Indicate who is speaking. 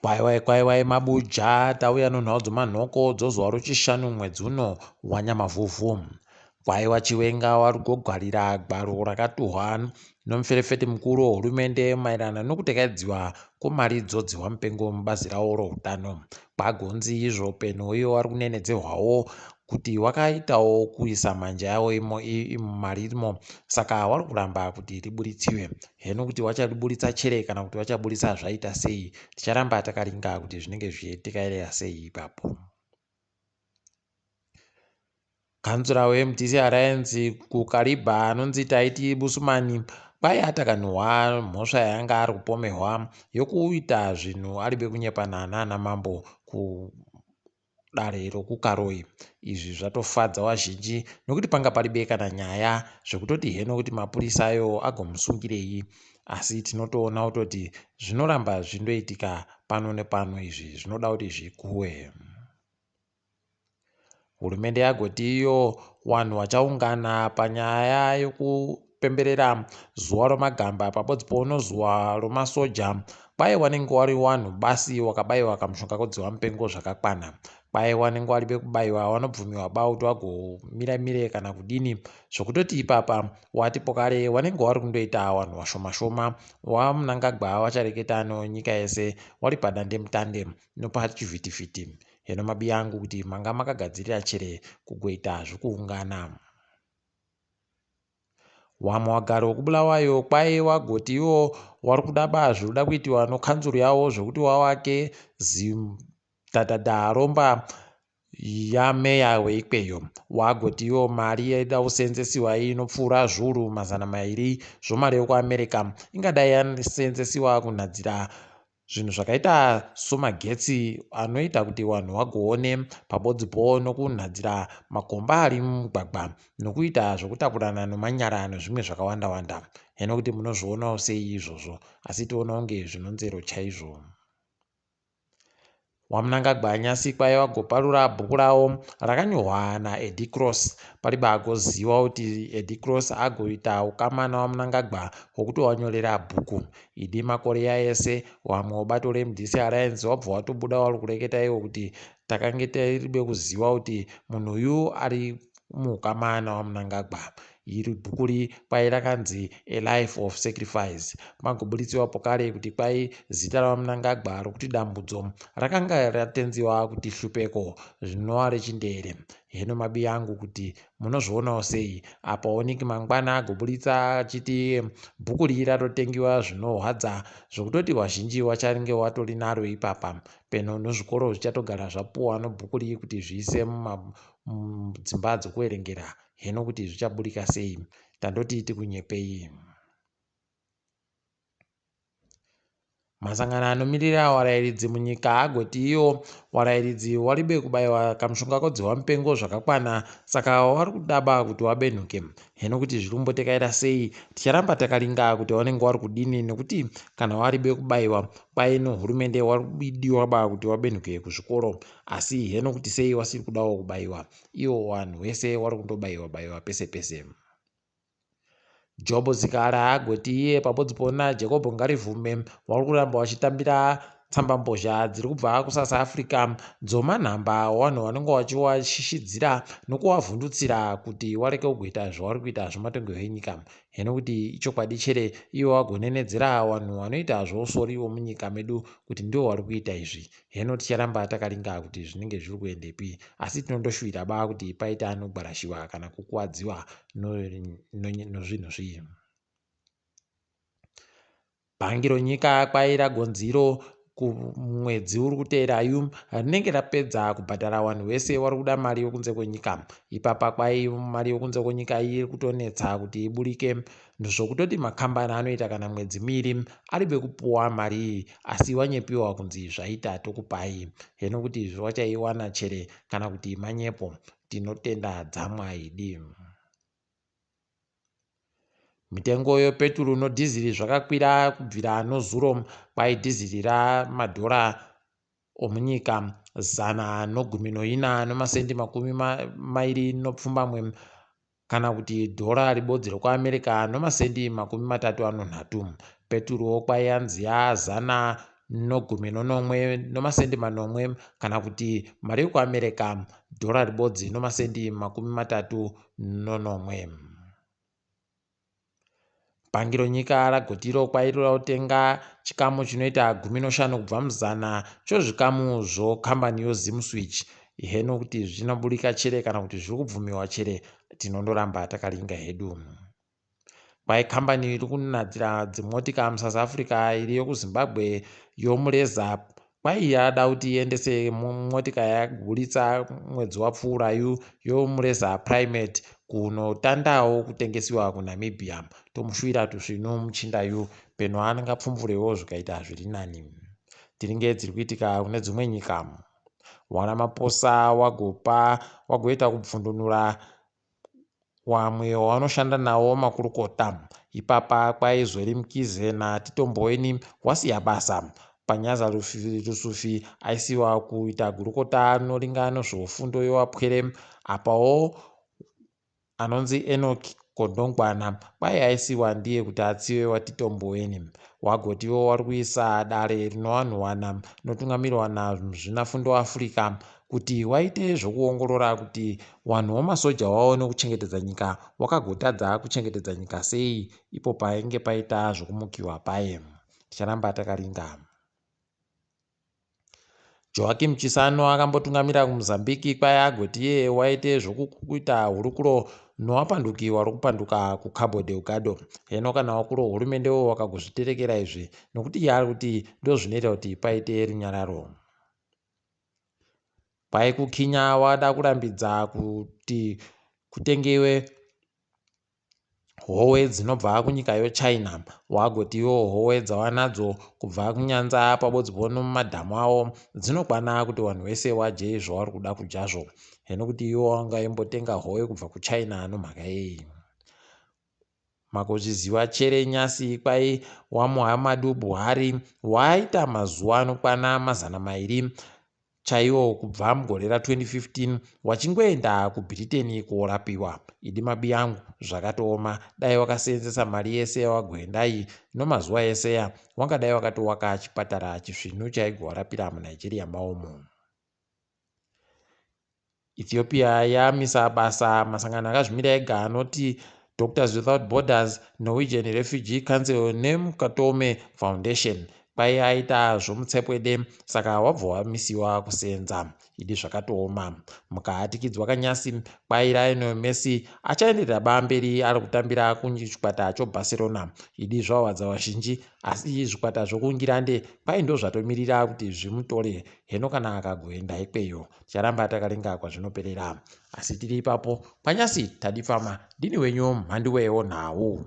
Speaker 1: Kwaiwai kwaiwai mabuja tauya nenhau dzemanhoko dzozuva rochishanu mwedzi uno wanyamavhuvhu. Kwaiwa Chiwenga warikugwarira gwaro rakatuhwa nomuferefeti mukuru wehurumende maererano nokutekaidziwa kwemari dzodzihwa mupengo mubazi ravo rohutano. Kwagonzi izvo peno iwo wari kunenedzerwawo kuti wakaitawo kuisa manja yawo mumari imo saka wari kuramba kuti riburitsiwe. Heno kuti wachariburitsa chere kana kuti wachaburitsa zvaita sei ticharamba takaringa kuti zvinenge zvichitekairera sei ipapo. Kanzura weMDC Alliance kuKariba anonzi Taiti Busumani kwai atakanhuhwa mhosva yaanga ari kupomehwa yokuita zvinhu aribe kunyepana nana mambo kudare rokuKaroi. Izvi zvatofadza vazhinji nokuti panga paribe kana nyaya zvekutoti heno kuti mapurisa ayo agomusungirei asi tinotoona kutoti zvinoramba zvindoitika pano nepano izvi zvinoda kuti zvikuwe. Hurumende yagoti iyo wanhu wachaungana panyaya yokupemberera zuva romagamba pabodzipo nozuva romasoja kwai wanenge wari wanhu basi wakabaiwa kamushonga kodzihwa mupengo zvakakwana. Kwai wanenge wari pekubaiwa wanobvumiwa ba kuti wagomira mire kana kudini zvokutoti ipapa wati pokare wanenge wari kundoita wanhu washoma shoma waMnangagwa wachareketa nonyika yese wari padandemutande nopachivhitivhiti. Heno mabiya angu kuti manga makagadzirira chere kugoita zvekuungana. Wamwe wagari wekuBulawayo kwai wagoti iwo wari kuda ba zviri kuda kuitiwa nokanzuru yawo zvekuti wawake zidhadhadha romba yameya weikweyo. Wagoti iwo mari yaida kuseenzesiwa iyi inopfuura zviuru 200 zvomari yekuAmerica ingadai yaseenzesiwa kunhadzira Zvinhu zvakaita somagetsi anoita kuti vanhu vagoone pabodzipo nokunhadzira makomba ari mumugwagwa nokuita zvokutakurana nomanyara nezvimwe zvakawanda wanda. Heno kuti munozvionawo sei izvozvo asi toona kunge zvinonzero chaizvo. WaMnangagwa nyasi kwaiva vagoparura bhuku ravo rakanyorwa naEddie Cross. Paribe agoziva kuti Eddie Cross agoita ukama naWaMnangagwa hwokutovanyorera bhuku. Idi makore aya ese wamwe webato reMDC Alliance wabva watobuda wari kureketa iwo kuti takange tiribe kuziva kuti munhu uyu ari muukama naWaMnangagwa. Iri bhukuri kwai rakanzi A Life of Sacrifice. Magobuditsiwa pokare kuti kwai zita raVaMnangagwa rokuti Dambudzo rakanga ratenziwa kuti Hlupeko zvinova rechindere. Heno mabiya angu kuti munozvionawo sei apa oniki mangwana agoburitsa achiti bhukuri ratotengiwa zvinohwadza zvokutoti wazhinji wachange watori naro ipapa. Peno nozvikoro zvichatogara zvapuwa nobhukuri kuti zviise mudzimba dzokuverengera. Heno kuti zvichaburika sei tandoti tikunyepei. Masangano anomirira warairidzi munyika agoti iwo warairidzi waribe kubaiwa kamushonga kodzihwa mupengo zvakakwana saka wari kudaba kuti wabenhuke. Heno kuti zviri kumbotekaira sei ticharamba takaringa kuti wanenge wari kudini nekuti kana waribe kubaiwa kwai nohurumende wari kudiwa ba kuti wabenhuke kuzvikoro asi heno kuti sei wasiri kudawo kubaiwa. Iwo wanhu wese wari kundobaiwa baiwa pese pese. Job Sikhala agoti iye pabodzipo naJacob Ngarivhume wari kuramba wachitambira tsambambozha dziri kubva kuSouth Africa dzomanhamba wanhu wanenge wachiwashishidzira nokuwavhundutsira kuti wareke kugoita zvawari kuita zvematongerwo enyika. Heno kuti ichokwadi chere iwo wagonenedzera wanhu wanoita zvousori womunyika medu kuti ndiwo wari kuita izvi. Heno ticharamba takaringa kuti zvinenge zviri kuendepi asi tinondoshuwira ba kuti paita anogwarashiwa kana kukuwadziwa nozvinhu zvii. Bhangi ronyika kwai ragonziro kumwedzi uri kuteera yu rinenge rapedza kubhadhara vanhu vese vari kuda mari yokunze kwenyika. Ipapa kwai mari yokunze kwenyika iri kutonetsa kuti iburike Zvokutoti makambani anoita kana mwedzi miiri aribe kupuwa mari iyi asi wanyepiwa kunzi zvaita tokupai. Heno kuti wachaiwana chere kana kuti manyepo. Tinotenda dzamwa idi. Mitengo yepeturu nodhiziri zvakakwira kubvira nozuro kwai dhiziri ramadhora omunyika 114 masemdi 27 kana kuti dhora ribodzi rekuAmerica nomasendi 33. Peturuwo kwai yanzi yaa zana nogumi nonomwe nomasendi manomwe kana kuti mari yekuAmerica dhora ribodzi nomasendi 37. Bhangi ronyika ragotiro kwairi kutenga chikamu chinoita 50 kubva muzana chozvikamu zvokambani yoZimswitch. Heno kuti zvinoburika chere kana kuti zviri kubvumiwa chere, tinondoramba takaringa hedu. Kwai kambani iri kunadzira dzimotika muSouth Africa iri yokuZimbabwe yomureza kwai yada kuti iendese motika yaburitsa mwedzi wapfuurayu yomureza Primate kunotandawo kutengesiwa kuNamibia. Tomushuwira tusvinu muchindayu peno angapfumvurewo zvikaita zviri nani. Tiringe dziri kuitika kune dzimwe nyika. WaRamaphosa wagopa wagoita kubvundunura wamwe wavanoshanda nawo makurukota. Ipapa kwaizori Mkize naTito Mboweni wasiya basa. Panyaza Lusufi aisiwa kuita gurukota rinoringa nezvofundo yowapwere. Apawo anonzi Enoch Godongwana kwai aisiwa ndiye kuti atsive waTito Mboweni. Wagotiwo wari kuisa dare rinowanhuwana rinotungamirwa naMuzvinafundo Africa kuti waite zvokuongorora kuti wanhu wamasoja waone kuchengetedza nyika wakagotadza kuchengetedza nyika sei ipo painge paita zvokumukiwa paye. Ticharamba takaringa. Joaquim Chissano akambotungamira kuMozambique kwai agoti iye waite zvokuita hurukuro nowapanduki wari kupanduka kuCabo Delgado. Heno kana wakuru wehurumendewo wakagozviterekera izvi nokuti iye ari kuti ndozvinoita kuti paite runyararo. Kwai kuKenya wada kurambidza kuti kutengewe howe dzinobva kunyika yoChina. Wagoti iwo howe dzawanadzo kubva kunyanza pabodzipo nomumadhamu awo dzinokwana kuti vanhu vese wadye zvavari kuda kudyazvo. Heno kuti iwo wangaimbotenga howe kubva kuChina nomhaka yei? Makozviziva chere nyasi kwai waMuhammadu Buhari waita mazuva anokwana 200 chaiwo kubva mugore ra2015 wachingoenda kuBritain korapiwa. Idi mabiyangu zvakatooma dai wakaseenzesa mari yese yawagoendai nomazuva eseya wangadai wakatowaka chipatara chisvinu chaigowarapira muNigeria maomo. Ethiopia yamisa basa masangano akazvimira ega anoti Doctors Without Borders, Norwegian Refugee Council neMukatome Foundation. Kwai aita zvomutsepwede saka wabva wamisiwa kusenza. Idi zvakatooma. Mukaatikidzwa kanyasi kwai Lionel Messi achaenderera bamberi ari kutambira kuchikwata choBarcelona. Idi zvawadza vazhinji asi zvikwata zvokuNgirande kwai ndozvatomirira kuti zvimutore heno kana akagoenda ikweyo. Ticharamba takaringa kwazvinoperera. Asi tiri ipapo kwanyasi tadipfama ndini wenyu mhanduwewo nhau.